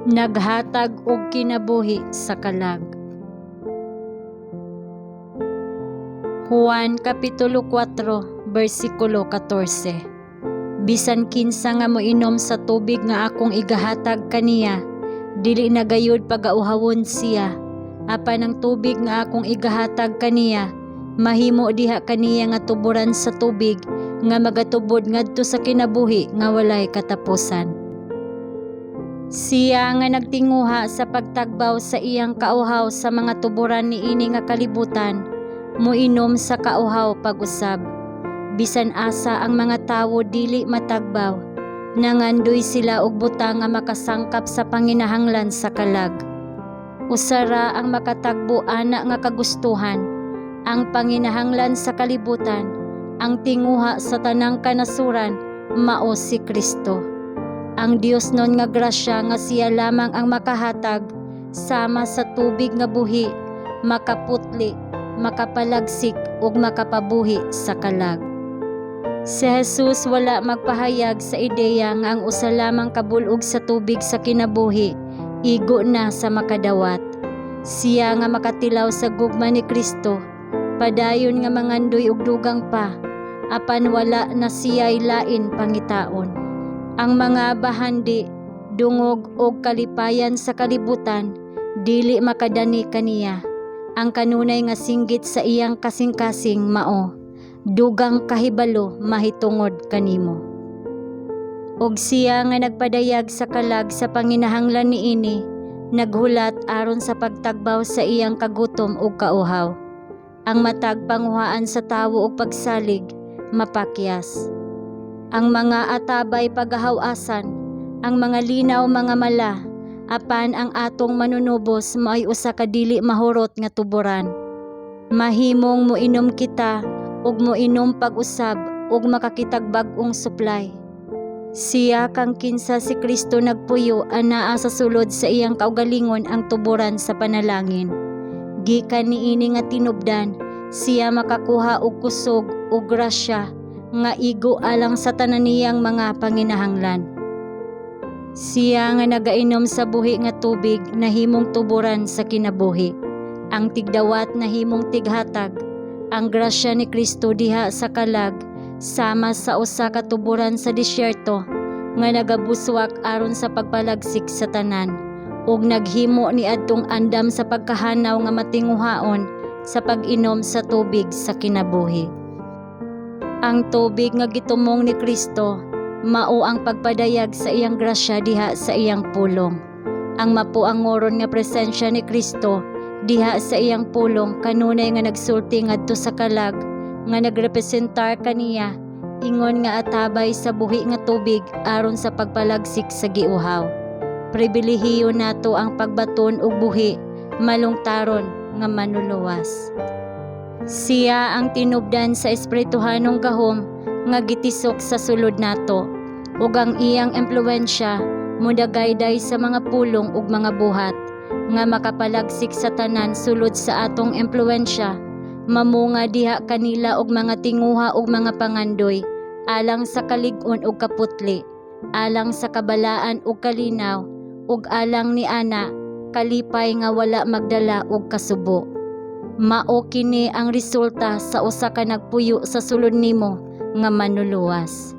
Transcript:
Naghatag og kinabuhi sa kalag. Juan Kapitulo 4, versikulo 14. Bisan kinsa nga moinom sa tubig nga akong igahatag kaniya, dili na gayud pagauhawon siya. Apan ang tubig nga akong igahatag kaniya, mahimo diha kaniya nga tuboran sa tubig nga magatubod ngadto sa kinabuhi nga walay katapusan. Siya nga nagtinguha sa pagtagbaw sa iyang kauhaw sa mga tuboran niini nga kalibutan, moinom sa kauhaw pag-usab. Bisan asa ang mga tawo dili matagbaw, nangandoy sila og butang nga makasangkap sa panginahanglan sa kalag. Usa ra ang makatagbo ana nga kagustuhan, ang panginahanglan sa kalibutan, ang tinguha sa tanang kanasuran, mao si Kristo. Ang Diosnon nga grasya nga siya lamang ang makahatag, sama sa tubig nga buhi, makaputli, makapalagsik ug makapabuhi sa kalag. Si Jesus wala magpahayag sa ideya nga ang usa lamang ka bul-og sa tubig sa kinabuhi igo na sa makadawat. Siya nga makatilaw sa gugma ni Kristo, padayon nga mangandoy og dugang pa, apan wala na siya'y lain pangitaon. Ang mga bahandi, dungog og kalipayan sa kalibutan dili makadani kaniya. Ang kanunay nga singgit sa iyang kasing-kasing mao, "Dugang kahibalo mahitungod kanimo." Og siya nga nagpadayag sa kalag sa panginahanglan niini, naghulat aron sa pagtagbaw sa iyang kagutom ug kauhaw. Ang matag panguhaan sa tawo og pagsalig mapakyas. Ang mga atabay pagahaw-asan, ang mga linaw mga mala, apan ang atong Manunubos maoy usa ka dili mahurot nga tuboran. Mahimong moinom kita ug moinom pag-usab ug makakitag bag-ong supply. Siya kang kinsa si Kristo nagpuyo anaa sa sulod sa iyang kaugalingon ang tuboran sa panalangin. Gikan niini nga tinubdan, siya makakuha og kusog ug grasya nga igo alang sa tanan niyang mga panginahanglan. Siya nga nagainom sa buhi nga tubig nahimong tuboran sa kinabuhi. Ang tigdawat nahimong tighatag. Ang grasya ni Kristo diha sa kalag sama sa usa ka tuboran sa disyerto nga nagabuswak aron sa pagpalagsik sa tanan ug naghimo ni adtong andam sa pagkahanaw nga matinguhaon sa pag-inom sa tubig sa kinabuhi. Ang tubig nga gitumong ni Kristo mao ang pagpadayag sa iyang grasya diha sa iyang pulong. Ang mapuangoron nga presensya ni Kristo diha sa iyang pulong kanunay nga nagsulti ngadto sa kalag nga nagrepresentar kaniya ingon nga atabay sa buhi nga tubig aron sa pagpalagsik sa giuhaw. Pribilehiyo nato ang pagbaton og buhi malungtaron nga Manluluwas. Siya ang tinubdan sa espirituhanong gahom nga gitisok sa sulod nato ug ang iyang impluwensya modagayday sa mga pulong ug mga buhat nga makapalagsik sa tanan sulod sa atong impluwensya, mamunga diha kanila og mga tinguha ug mga pangandoy alang sa kalig-on ug kaputli, alang sa kabalaan ug kalinaw, ug alang ni ana kalipay nga wala magdala og kasubo. Mao kini ang resulta sa usa ka nagpuyo sa sulod nimo nga Manluluwas.